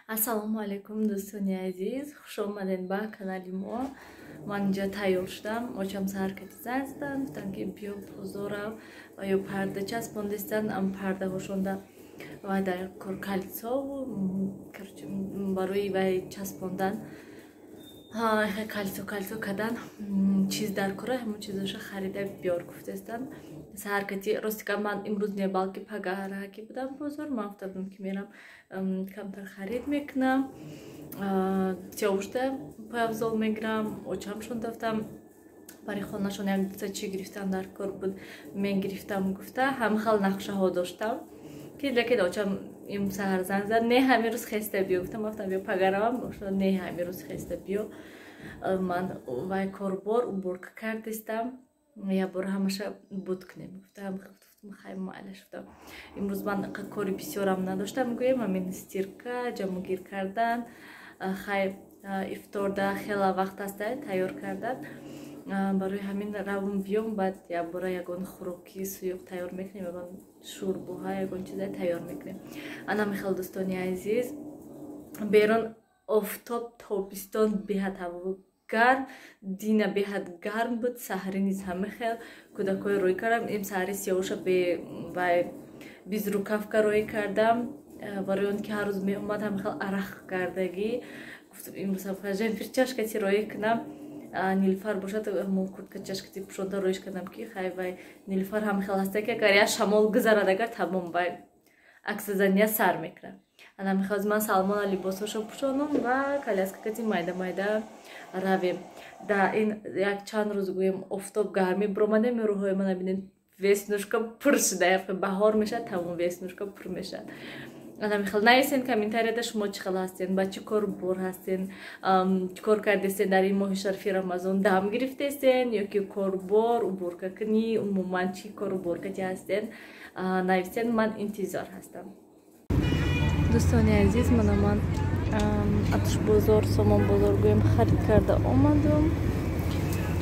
Ассалому алайкум, дӯстони азиз, хуш омадед ба канали мо. Ман инҷа тайёр шудам. Очам саҳар кати занг заданд, гуфтанд, ки биё бозорав ва ё парда часпондистанд, ам пардаҳошонда ва дар кор кольцову, короче, барои вай часпондан кольцо кольцо кардан чиз дар кора, ҳамон чизоша харида биёр гуфтестанд. Саҳар кати, рости гап, ман имрӯз не, балки пагаҳраки будам бозор. Ман гуфта будам, ки мерам, камтар харид мекунам, тиёвушта пойафзол мегирам. Очамшон дафтам, барои хонашон як дута чӣ гирифтан дар кор буд, мегирифтам гуфта, ҳама хел нақшаҳо доштам, ки лекин очам им саҳар занг зад: «Не, ҳамин рӯз хеста биё», гуфтам. Гуфтам: «Биё, пагаравам». Не, ҳамин рӯз хеста биё, ман вай корбор уборка кардистам, як бор ҳамаша буд кунем, гуфтам. Хай, майлаш, гуфтам. Имрӯз ман кори бисёрам надоштам, гӯем, ҳамин стирка, ҷамъгир кардан, хай, ифторда хела вақт аста тайёр кардан. Барои ҳамин равм биём, баъд якбора ягон хӯроки суюқ тайёр мекунем, ягон шӯрбоҳа, ягон чиза тайёр мекунем. Ана михел, дӯстони азиз, берун офтоб, тобистон, беҳад ҳаво гарм. Дина беҳад гарм буд, саҳарӣ низ ҳама хел. Кӯдакҳои рӯй кардам. Им саҳари сиёвуша вай безрукавка рӯй кардам, барои он ки ҳар рӯз меомад, ҳама хел арақ кардагӣ. Гуфтам, имрӯз жемпирчашкати рӯй кунам. Нилфар бошад, мо курткачашкати пӯшонда рӯиш кардам, ки хай, вай Нилфар ҳама хел ҳаста, ки агар як шамол гузарад, агар тамом, вай аксазания сар мекунад. Ана мехоҳад, ман Салмона либосҳошо пӯшонам ва коляска кати майда майда равем. Да ин як чанд рӯз, гӯем, офтоб гармӣ биромадем, рӯҳои мана бинед, веснушка пур шуда. Баҳор мешавад, тамом, веснушка пур мешавад. Ана михел, нависен комментарияда, шумо чӣ хел ҳастен, ба чӣ кор бор ҳастен, чӣ кор кардестен дар ин моҳи шарифи Рамазон, дам гирифтестен ё ки корбор, уборка кунӣ, умуман чӣ кору боркати ҳастен, нависен, ман интизор ҳастам. Дӯстони азиз, мана ман атушбозор, сомонбозор, гӯем, харид карда омадум.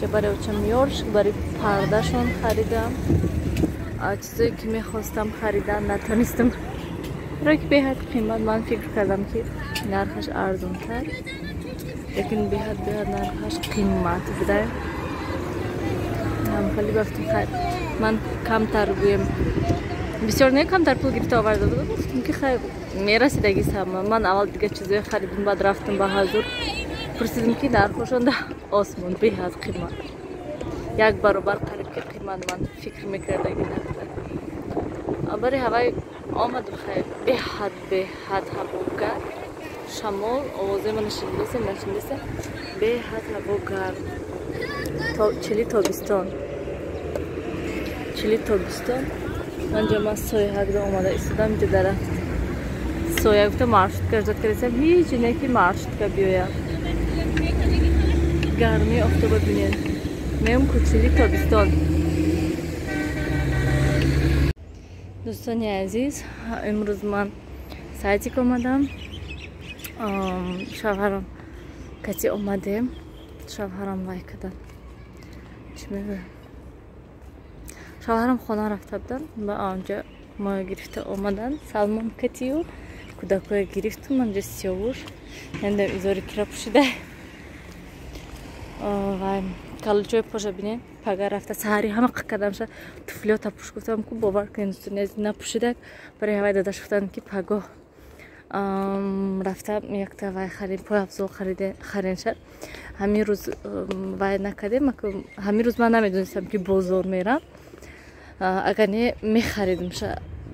Ҷа барои очам ёрш, барои пардашон харидам. Чизое ки мехостам харидан натонистам, барое ки беҳад қимат. Ман фикр кардам, ки нархаш арзонтар, лекин беҳад беҳад нархаш қимат буда. Хеле гуфтам, хайр, ман камтар, гӯем, бисёр не, камтар пул гирифта оварда будам. Гуфтам, ки хайр, мерасидаги сама. Ман аввал дига чизое харидам, баъд рафтам ба ҳазур, пурсидам, ки нархошон да осмон, беҳад қимат, як баробар қариб ки қимат ман фикр мекардаги набуда. Барои ҳавай омаду, хайр, беҳад беҳад ҳаво гарм, шамол, овозои мана шунидесем, нашунидесем, беҳад ҳаво гарм, чили тобистон, чили тобистон. Манҷа ман сояҳакда омада истодам, инҷа дарахт соя. Гуфта, маршрутка ждать кардесам, ҳеҷ не ки маршрутка биёяд. Гармии офтоба бинед, меом кучили тобистон. Дӯстони азиз, имрӯз ман садик омадам, шавҳарам кати омадем. Шавҳарам вай кадан, чӣ мегӯям, шавҳарам хона рафта будан, ба онҷа моя гирифта омадан. Салмон катию кӯдакҳоя гирифтум. Анҷа сиёвуш, намедонам, изори кира пӯшида. Вай калучои поша бинед. Пага рафта саҳари ҳама қакадамша туфлиёта пӯш гуфтам ку, бовар кунед, дӯстони азиз, напӯшидак. Барои ҳавай додаш гуфтанд, ки пагоҳ рафта якта вай харид, пойафзол харен шад. Ҳамин рӯз вай накардем. Ҳамин рӯз ман намедонистам, ки бозор мерам, агар не, мехаридам.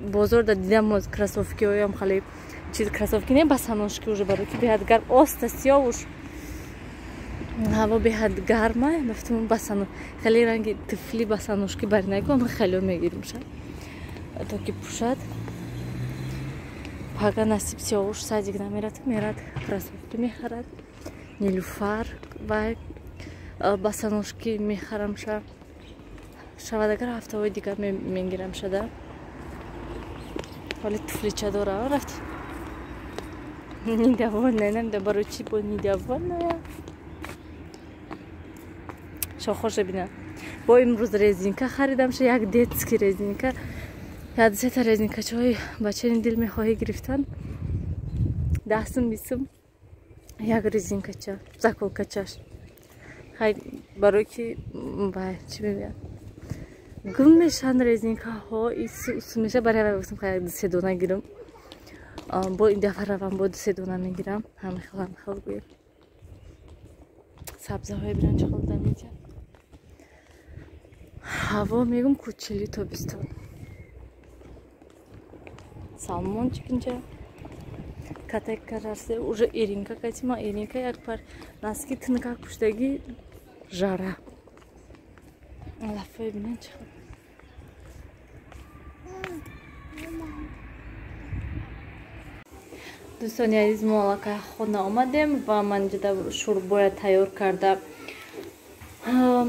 Бозор да дидам кроссовкиҳоям, хеле чиз, кроссовки не, босоножки уже, барои ки беҳад гарм оста, сиёвуш, ҳаво беҳад гарма. Гуфтам, босоно хеле ранги туфли, босоножки баринагом, хеле мегирим ша, то ки пӯшад. Пага насиб сиёвуш садик намерад, мерад, кроссовки мехарад. Нилуфар вай босоножки мехарам ша, шавад агар ҳафтаҳои дигар мегирам шада. Ҳоли туфлича дорам, рафт недовольная, намедонам барои чӣ бо недовольная. Шохоша бина. Бо имрӯз резинка харидам ша, як детский резинка, як сета резинкачаҳои бачаи дил мехоҳӣ гирифтан. 10 сум, 20 сум як резинкача, заколкачаш. Хай, барои ки вай, чӣ мегӯянд, гум мешаванд резинкаҳо, ису меша. Барои ҳавай гуфтам, хай, се дона гирам. Бо ин дафъа равам, бо ду се дона мегирам. Ҳамихел, ҳамихел гӯем. Сабзаҳои биран чӣ хел дамиҷа. Ҳаво, мегум, кучили тобистон. Салмончик инҷа катак карарсе, уже иринка катима, иринка як пар носки тинка пуштаги, жара. Алафои бинен чӣ хел. Дӯстони азиз, мо аллакай хона омадем ва ман инҷода шӯрбоя тайёр карда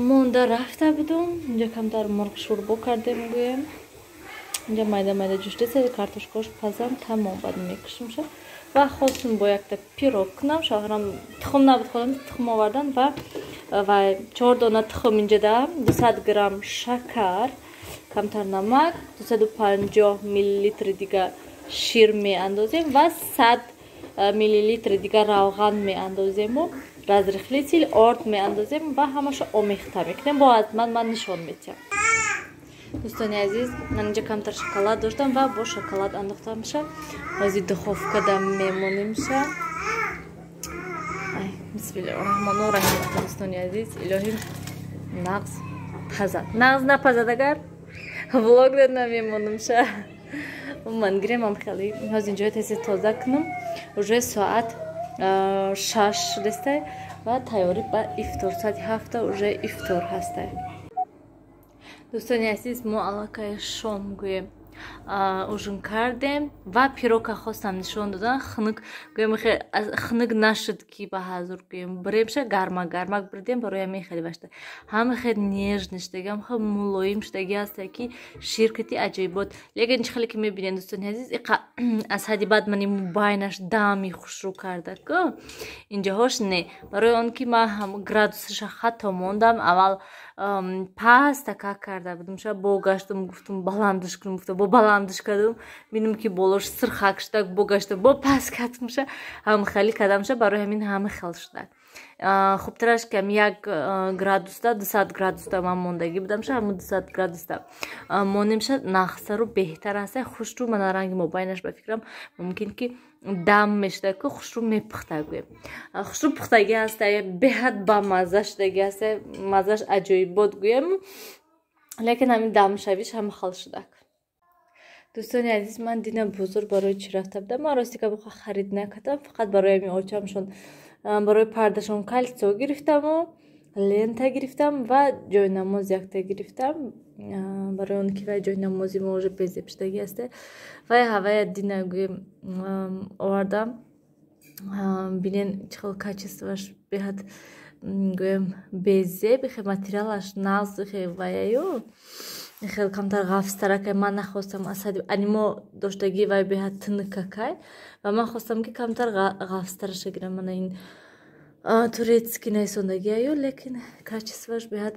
монда рафта будум. Инҷа камтар мурғ шӯрбо кардем, гӯем. Инҷа майда майда ҷӯшдеса, картошкош пазам, тамом, баъд мекушимша. Ва хостум бо якта пирог кунам. Шавҳарам тухм набуд, хонам тухм овардан ва чор дона тухм инҷода, 200 грамм шакар, камтар намак, 250 миллилитри дига шир меандозем ва 100 миллилитри дига равған меандозему разрыхлитель орд меандозем ва ҳамаашо омехта мекунем. Бо ҳатман ман нишон медиҳам. Дӯстони азиз, ман инҷа камтар шоколад доштам ва бо шоколад андохтамша. Ҳозир духовкада мемонимша. Бисмиллаҳи раҳмону раҳим. Дӯстони азиз, илоҳим, нағз пазад. Нағз напазад агар, влогда намемонамша. Ман гиремам хеле. Ҳозир инҷоя тезе тоза кунам. Уже соат 6 шудестай ва тайёрӣ ба ифтор. Соати 7-та уже ифтор ҳастай. Дӯстони азиз, мо аллакай шом, гӯем, ужин кардем ва пирока хостам нишон додан. Хунук, гӯем, хунук нашуд, ки ба ҳазур, гӯем, биремша, гарма гармак бирдем. Барои ҳамин хеле башта, ҳама хеле нежный шудаги, ҳам хеле мулоим шудаги ҳаста, ки ширкати аҷоибот. Лекин чӣ хеле ки мебинед, дӯстони азиз, иқа аз ҳадди баъд мани мубайнаш дами хушрӯ карда ку инҷоҳош не. Барои он ки ман градусаша хато мондам. Аввал пастака карда будам ша, бо гаштам, гуфтум, баландаш кунам, гуфта, бо баландаш кардам, бинам, ки болош сирхак шуда, бо гашта, бо паст кардамша, ҳам хеле кардамша. Барои ҳамин ҳама хел шуда. Хубтараш кам як градуста, 200 градуста ман мондагӣ будамша. Ҳамн 200 градуста монемша, нағзтару беҳтар аста, хушрӯ. Мана ранги мобайнаш, ба фикрам, мумкин ки дам мешуда ку, хушрӯ мепухта, гӯем, хушрӯ пухтагӣ ҳаста, беҳад бамазза шудагӣ ҳаста, маззаш аҷоибот, гӯем. Лекин ҳамин дамшавиш ҳама хел шудак. Дӯстони азиз, ман дина бозор барои чӣ рафта будам? Ман рости гап харид накардам, фақат барои ҳамин очамшон, барои пардашон кольцо гирифтаму лента гирифтам ва ҷойнамоз якта гирифтам, барои он ки вай ҷойнамози мо уже безеб шудагӣ аста. Вай ҳавая дина, гӯем, овардам. Бинен, чӣ хел качествоаш беҳад, гӯем, безеб, хе материалаш нағз, хе ваяю хел камтар ғафзтаракай. Ман нахостам асади анимо доштагӣ, вай беҳад тунукакай ва ман хостам, ки камтар ғафзтараша гирам. Мана ин турецкий нависондагиаю, лекин качествоаш беҳад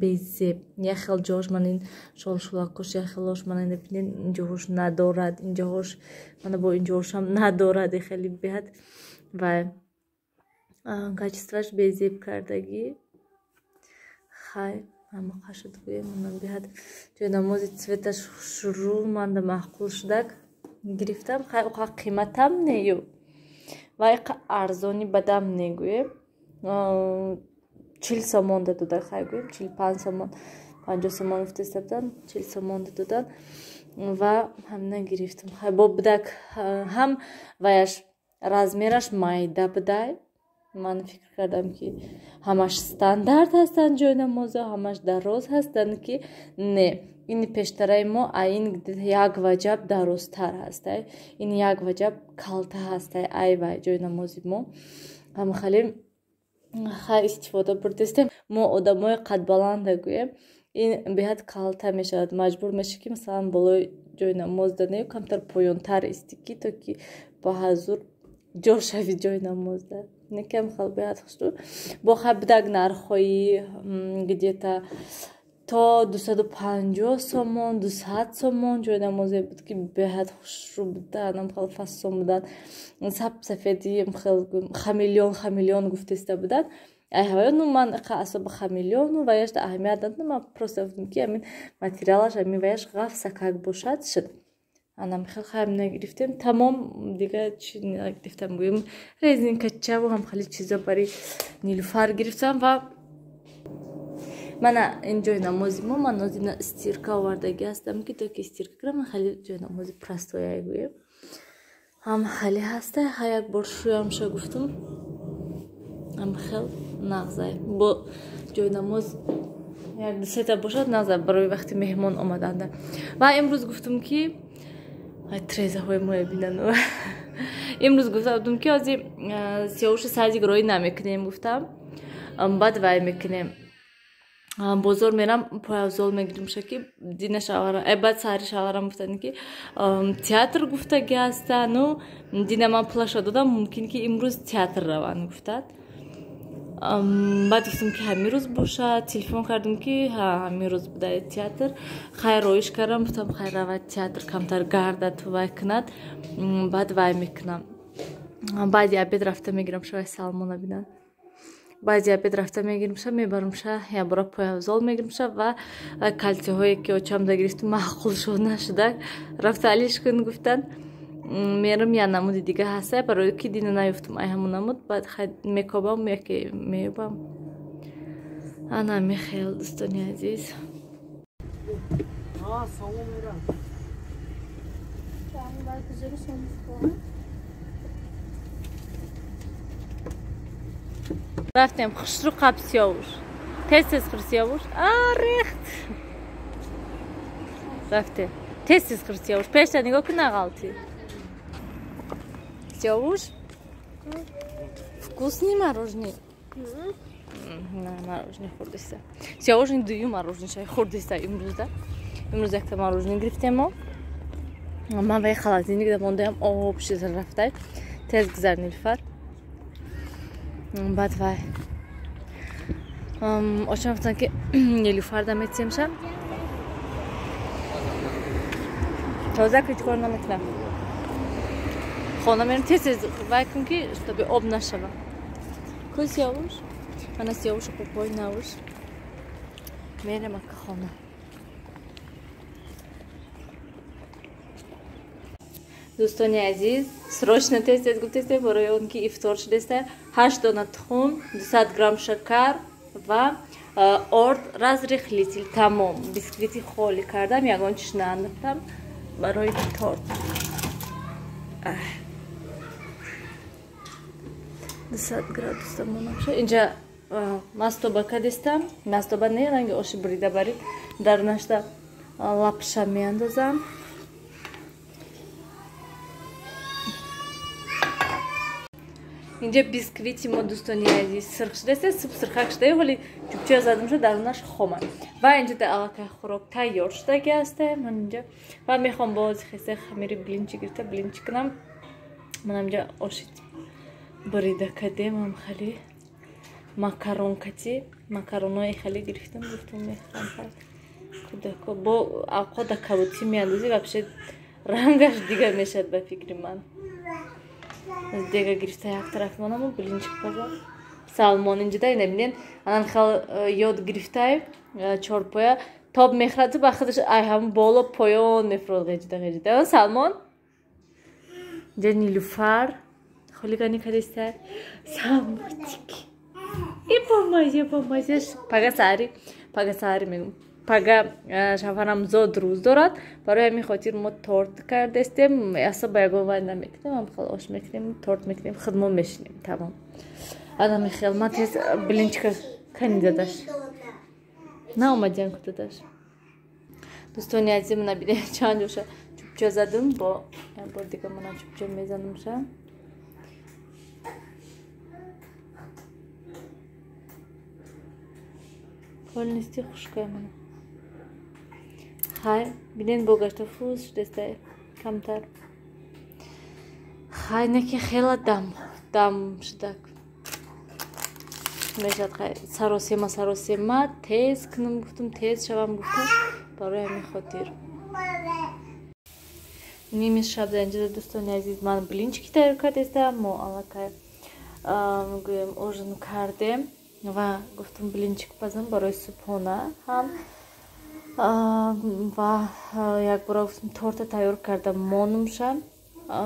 безеб. Як хел ҷош, ман ин шолшулакош, як хелош, мана бинен, инҷоҳош надорад, инҷоҳош, мана бо инҷоҳошам надорад. Хеле беҳад вай качествоаш безеб кардагӣ. Хай, ҳамақа шуд, гӯем. Мана беҳад ҷойнамози цветаш хушрӯ, манда маъқул шудак, гирифтам. Хай, уқа қиматам нею ва иқа арзони бадам негӯем. 40 сомон дода, хай, гӯем, 45 сомон, 50 сомон гуфтеста будан, 40 сомон додан ва ҳамина гирифтам. Хай, бо будак ҳам ваяш размераш майда будай. Ман фикр кардам, ки ҳамаш стандарт ҳастанд ҷойнамозо, ҳамаш дароз ҳастанд, ки не, ин пештараи мо ин як ваҷаб дарозтар ҳастай, ин як ваҷаб калта ҳастай. Ай вай ҷойнамози мо ҳамхеле. Хай, истифода бурдестем. Мо одамои қадбаланда, гӯем, ин беҳад калта мешавад. Маҷбур мешавӣ, ки масалан болои ҷойнамоз данею камтар поёнтар истӣ, ки то ки ба ҳазур ҷо шави ҷойнамозда. Некам хел беҳад хушрӯ. Бо хай будак нархҳои где-то То 250 сомон, 200 сомон ҷои намозе буд, ки беҳад хушрӯ будан, хел фасон будан, саб сафеди хел хамелеон хамелеон гуфтеста будан. Ай ну ман асоба хамелеону ваяш аҳамият надодам, ман просто гуфтам, ки ҳамин материалаш ҳамин ваяш ғафсакак бошад, шуд. Анам хел хайм нагирифтем, тамом. Дига чи нагирифтам, гӯем, резинкачаву ҳам хеле чизо бари Нилуфар гирифтам. Ва мана ин ҷои намози мо. Ман нозина стирка овардаги ҳастам, ки то ки стирка кунам. Хеле ҷои намози простоя гӯем, ҳам хеле ҳаста. Ха, як бор шӯямша гуфтум, ҳам хел нағзай. Бо ҷои намоз як дусета бошад, нағза барои вақти меҳмон омаданда. Ва имрӯз гуфтум, ки трезаҳои моя бинан. Имрӯз гуфта будум, ки ҳозир сиёвушу садик роӣ намекунем, гуфтам, баъд вай мекунем, бозор мерам, пойафзол мегиримша, ки дина шавара баъд саҳари шаварам гуфтанд, ки театр гуфтаги ҳастану дина ман пулаша додам, мумкин ки имрӯз театр раванд, гуфтад. Баъд гуфтам, ки ҳамин рӯз бошад. Телефон кардам, ки ҳамин рӯз буда театр. Хайр, роиш кардам, гуфтам, хайр, равад театр, камтар гардад, вай кунад, баъд вай мекунам. Баъди обед рафта мегирам шавай Салмона бинад. Баъди обед рафта мегиримша, мебарамша, якбора пойафзол мегиримша ва калтиҳое, ки очамда гирифтум, маъқул шуд нашуда, рафта алиш кун гуфтанд. Мерам, я намуди дига ҳаста, барои ки дина наёфтум ай ҳамун намуд. Баъд мекобам, яке меёбам. Ана мехел, дӯстони азиз. Рафтем, хушрӯ қаб сиёвуш, тез тез хӯр, сиёвуш. Рехт, рафтем, тез тез хӯр, сиёвуш, пешта нигоҳ кун, нағалтӣ. Сиёвуш, вкусный мороженое? На, мороженое хӯрдиста сиёвуш. Ин дуюм мороженое хӯрдиста имрӯзда. Имрӯз якта мороженое гирифтемо. Ман вай холодильник да мондаям, об шиза рафтай. Тез гузар, Нилфар. Баъд вай очам гуфтанд, ки Нилуфарда метиемша тоза, ки кор намекунам. Хона мерем, тез тез вай кун, ки чтобы об нашава. Ку сиёвуш? Мана сиёвушу попой навуш. Мерем ака хона. Дӯстони азиз, срочно тез тез гуфтесте, барои он ки ифтор шудеста. 8 дона тухм, 200 грамм шакар ва орд разрыхлитель, тамом. Бисквити холӣ кардам, ягон чиз наандохтам барои торт. 200 градуса монамша. Инҷа мастоба кадистам, мастоба не, ранги оши бурида барид, дарунашда лапша меандозам. Инҷа бисквити мо, дӯстони азиз, сирх шудааст, суб сирхак шуда, вале чӯбча задам шуда, дарунаш хома. Ва инҷа да аллакай хӯрок тайёр шудаги аст. Ман инҷа ва мехоҳам боз хеса хамири блинчи гирифта блинчи кунам. Ман инҷа оши бурида кадем, ам хали макарон кати, макаронои хали гирифтам, гуфтам, мехоҳам кӯдако бо авқота кабутӣ меандозӣ, вообще рангаш дига мешавад, ба фикри ман. Дега гирифта як тараф монаму блинчик пазам. Салмон инҷа ина бинен, анан хел ёд гирифтай, чорпоя тоб мехӯрад, ба худаш ай ҳам боло поён мефурод, ғеҷида ғеҷида. Салмон инҷа Нилуфар хулигани кадиста. Салмончик и бомазе, бомазе. Пага саҳари, пага саҳари мегум, пага шавҳарам зод рӯз дорад, барои ҳамин хотир мо торт кардестем. Асо ба ягон вай намекунем, ҳам хел ош мекунем, торт мекунем, худмо мешинем, тамом. Ана михел, ман тез блинчика. Кани дадаш наомадиан ку дадаш? Дӯстони азиз, мана бинед, чанд ҷоша чӯбча задум, бо як бор дига мана чӯбча мезанамша. Полностью хушкая мана. Хай, бинед, бо гашта фуз шудеста камтар. Хай, неки хела дам дам шудак. Мешад, саросема, саросема, тез кунам гуфтум, тез шавам гуфтум, барои ҳамин хотир. Ними шаб дар инҷа, дӯстони азиз, ман блинчики тайёр кардестам. Мо аллакай, гӯем, ужин кардем ва гуфтум, блинчик пазам барои субҳона ҳам ва якбора гуфтум, торта тайёр карда монумша.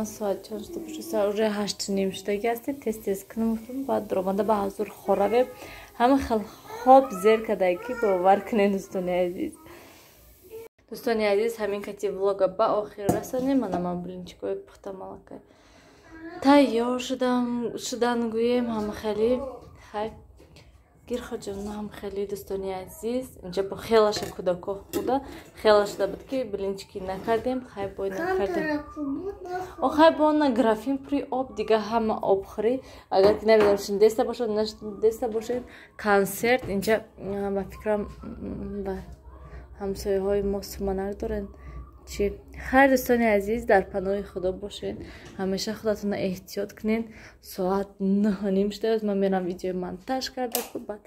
Соат чанд шуда бошад? Уже 8:30 шудаги ҳасте. Тез тез кунам гуфтум, баъд омада ба ҳазур хоравем. Ҳама хел хоб зер кардае, ки бовар кунед, дӯстони азиз. Дӯстони азиз, ҳамин кати влога ба охир расонем. Мана, ман блинчикҳои пухтам, аллакай тайёр шудан, гӯем, ҳама хеле хай гирхоҷон, ҳам хеле. Дӯстони азиз, инҷа бо хелаша кӯдако худа хела шуда буд, ки блинчики накардем. Хай, бой накардем. О, хай, бо на графин пури об, дига ҳама обхӯрӣ. Агар ки намедонам, шунидеста бошад, нашунидеста бошед, консерт инҷа, ба фикрам, ба ҳамсояҳои мо суманак доранд чи. Хайр, дӯстони азиз, дар паноҳи Худо бошед, ҳамеша худатонро эҳтиёт кунед. Соат 9:30 шудааст, ман мерам видеои монтаж карда, баъд.